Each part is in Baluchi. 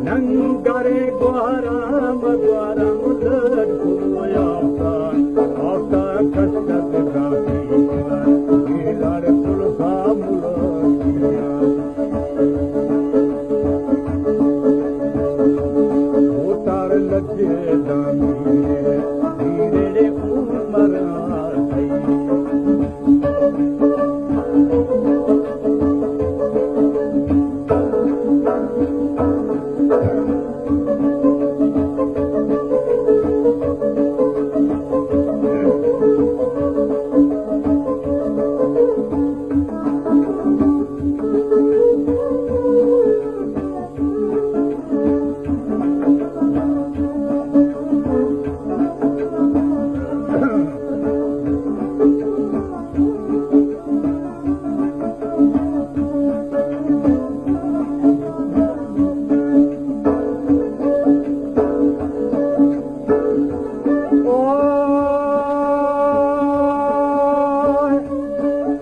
ننگرے گوارام، گوارام لڈ کو آفتان، آفتان کشت گاہی، لڑ کل سامل۔ اوتار لجے دامی، دیرے عمر آئی۔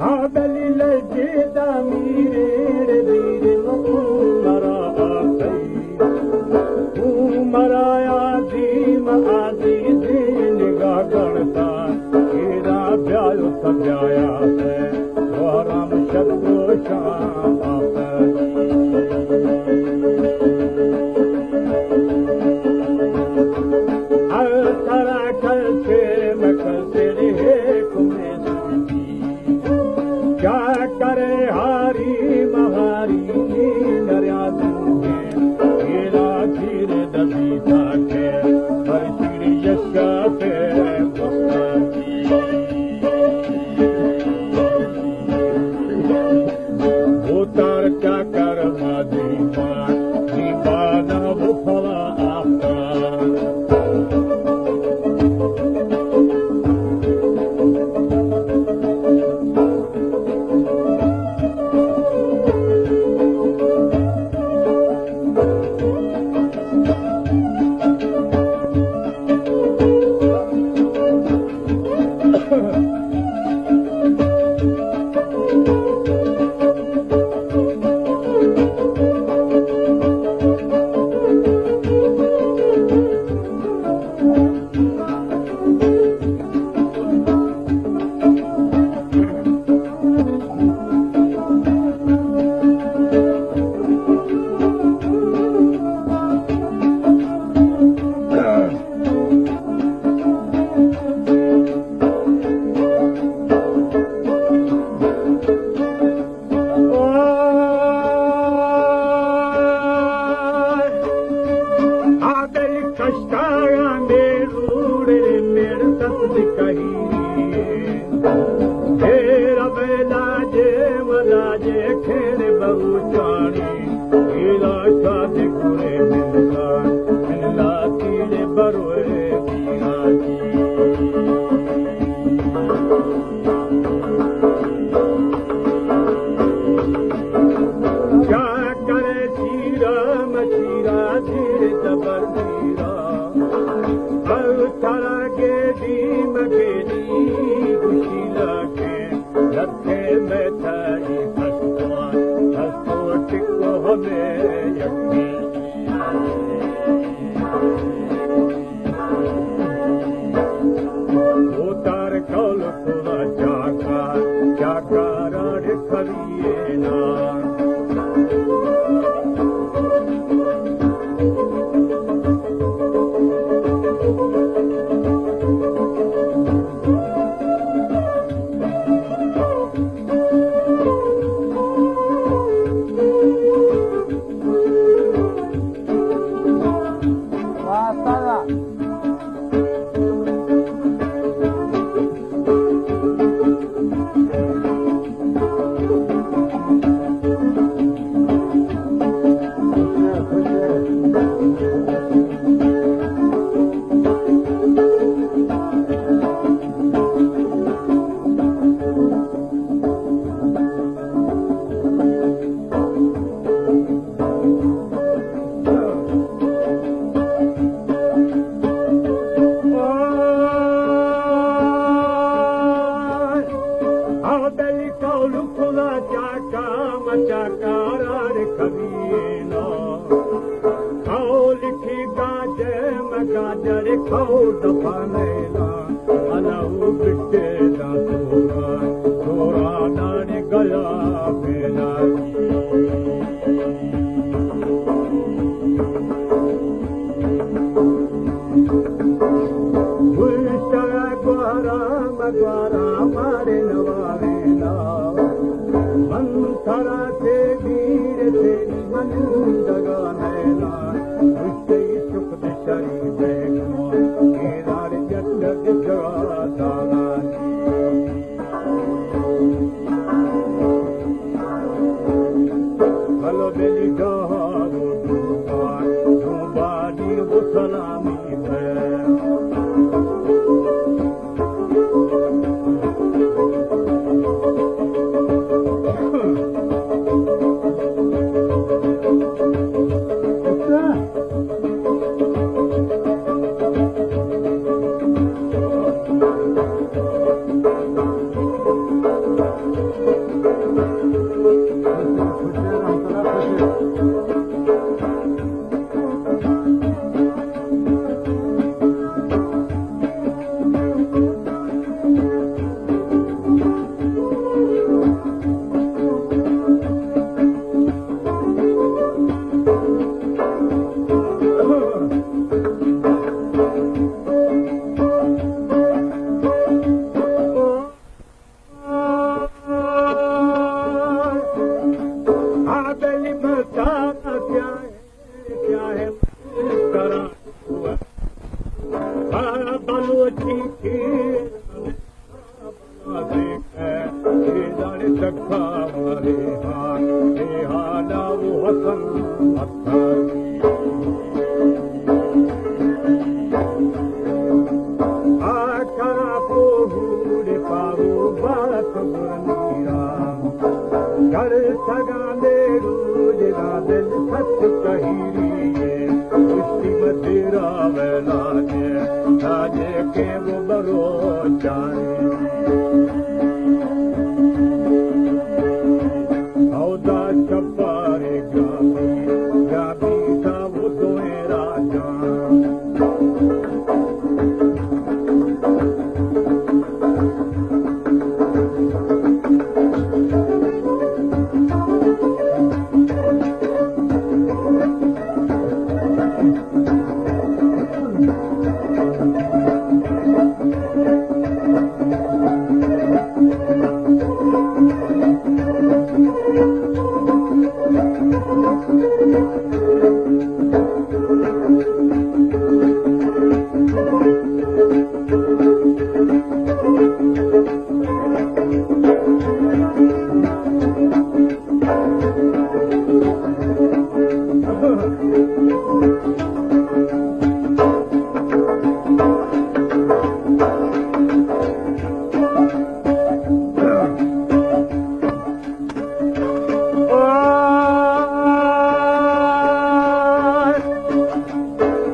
آ بلی لجے دامیرے ڑے دیرے مکو مرا آپئی۔ او مرا آدیم آدی دین نگاہ گڑتا، ایرا بیایو سبیایا سے، گوارام شد و شام آپئی۔ ہر طرح کل سے مکل سے رہے کمے سوچی۔ کیا کرے ہاری مہاری نریادو کے، تیرا تیر دبی تھا کے، پر تیر یشا پہ بستانی۔ اوتار چاکر ما دیوان، دیوان و پھلا آفتان۔ آ دل کشتاگاں بے روڑے میڑ دست کہی۔ میرا بے لاجے ملاجے کھیڑ بروچانی۔ ایلا شاد گرے ملا، ملا تیرے بروے بیراجی۔ کیا کرے چیرا مچیرا دیر دبر دیرا، ہر ترا گیدی مگیدی گشی لگے، لگے میں تئی کستوان، کستو ٹکو ہمیں یکی۔ اوتار کول کلا چاکار، چاکار اڑ کھلیے نا۔ مچا کارار کبینا، کھاؤ لکھی گاجر مگاجر کھاؤ دفانینا، الو بٹے دا سورا، سورا دار گلا بینا۔ گلشن گوارا مگوارا مارے نوارینا، من ترا سے دیر سے من دگا نینا، گشتے چک دشری بیگو، ایرار جنگ جگا دانا۔ ہلو دلی ڈاہا گو ڈوبار، ڈوباری گو سلامی بھر۔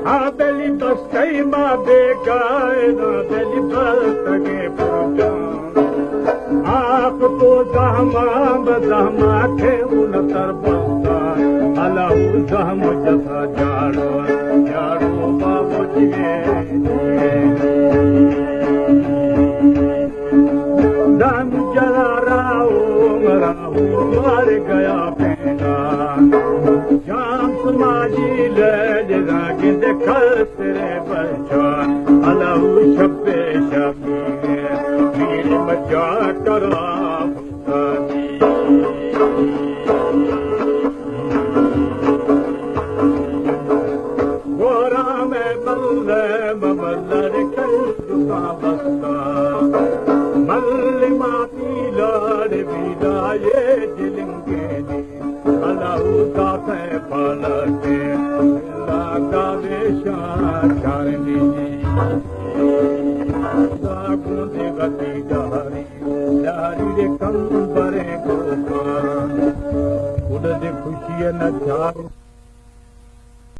آ دلی بستئی ما بیگاہ نا، دلی بستگے پر جان۔ آخ تو زہما بزہما کھیون تر بستا، الہو زہم جسا جاڑو، جاڑو بابو جیے۔ دم جلا راہو، راہو مار گیا پیدا۔ شام سماجی لے جنا گند کل تیرے بچا۔ الہو شب شب میر مچا کرا۔ گورا میں ملے مملر کل دکا بستا۔ مل ماتی لاڑ بیدا یہ جلنگے دی۔ الہو داتے پالکے، اللہ کا ویشا چارنی۔ اللہ گوندے غتی داری، داری دے کم برے گوکان۔ خود دے خوشی نہ چار۔